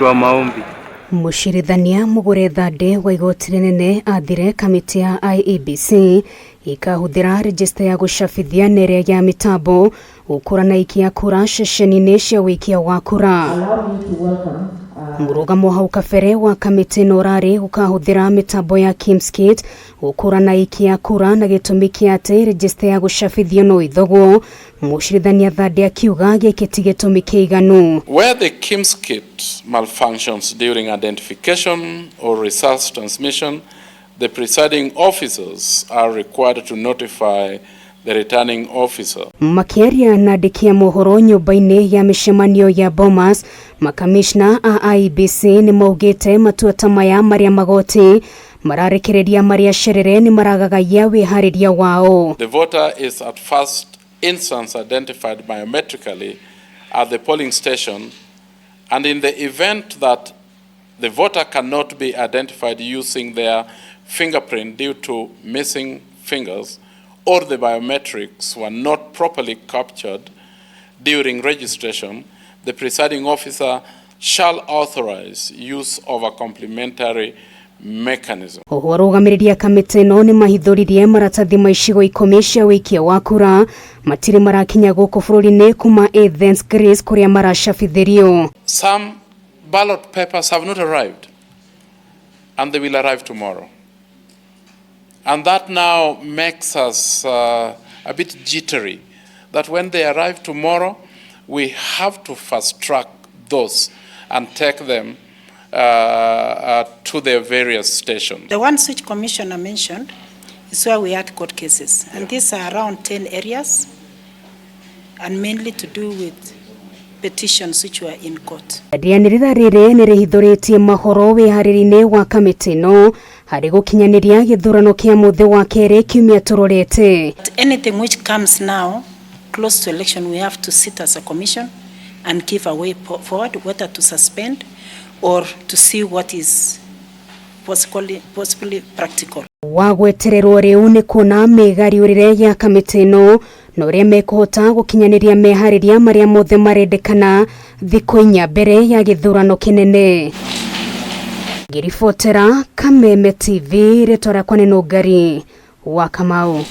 Wa maombi. Mũcirithania Mugure Thande wa igoti rĩnene athire kamĩtĩ ya IEBC ĩkahũthĩra rejista ya gũcabithia na ĩrĩa ya mĩtambo gũkũrana ikia kura ceceni-inĩ cia wĩikia wa kura. Mũrũgamo hau kabere wa kamĩtĩ ĩno ũrarĩ gũkahũthĩra mĩtambo ya KIEMS kit gũkũrana ikia kura na gĩtũmi kĩa atĩ rejista ya gũcabithio no ithogwo. Mũcirithania Thande akiuga gĩkĩ ti gĩtũmi kĩiganu. Where the KIEMS kit malfunctions during identification or results transmission, the presiding officers are required to notify the returning officer. Makĩaria na andĩki a mohoro nyũmba-inĩ ya mĩcemanio ya Bomas, makamishna a IEBC nĩ maugĩte matua ta maya marĩa magoti mararekereria marĩa cerere nĩ maragagaia wĩharĩria wao. The voter is at first instance identified biometrically at the polling station, and in the event that the voter cannot be identified using their fingerprint due to missing fingers or the biometrics were not properly captured during registration, the presiding officer shall authorize use of a complementary mechanism. Oho arũgamĩrĩri a kamĩtĩ ĩno nĩ mahithũririe maratathi ma icigo 10 cia wĩikia wa kura matirĩ marakinya gũkũ bũrũri-inĩ kuma Athens, Greece kũrĩa maracabithĩrio. Some ballot papers have not arrived and they will arrive tomorrow. And that now makes us a bit jittery, that when they arrive tomorrow, we have to fast track those and take them to their various stations. The ones which Commissioner mentioned is where we had court cases, and these are around 10 areas, and mainly to do with petitions which were in court. Rĩanĩrĩra rĩrĩ nĩ rĩhithũrĩtie mahoro wĩharĩri-inĩ wa kamĩtĩ ĩno harĩ gũkinyanĩria gĩthurano kĩa mũthĩ wa kerĩ kiumia tũrorete. Anything which comes now close to election, we have to sit as a commission and give a way forward, whether to suspend or to see what is possibly practical. Wa gwetererwo rĩu nĩ kuona mĩgariũrĩre ya kamĩtĩ ĩno na ũrĩa mekũhota gũkinyanĩria meharĩria marĩa mothe marendekana thikũ 4 mbere ya gĩthurano kĩnene. Ngĩribotera Kameme TV, rĩtwa rĩakwa nĩ Nũngari wa Kamau.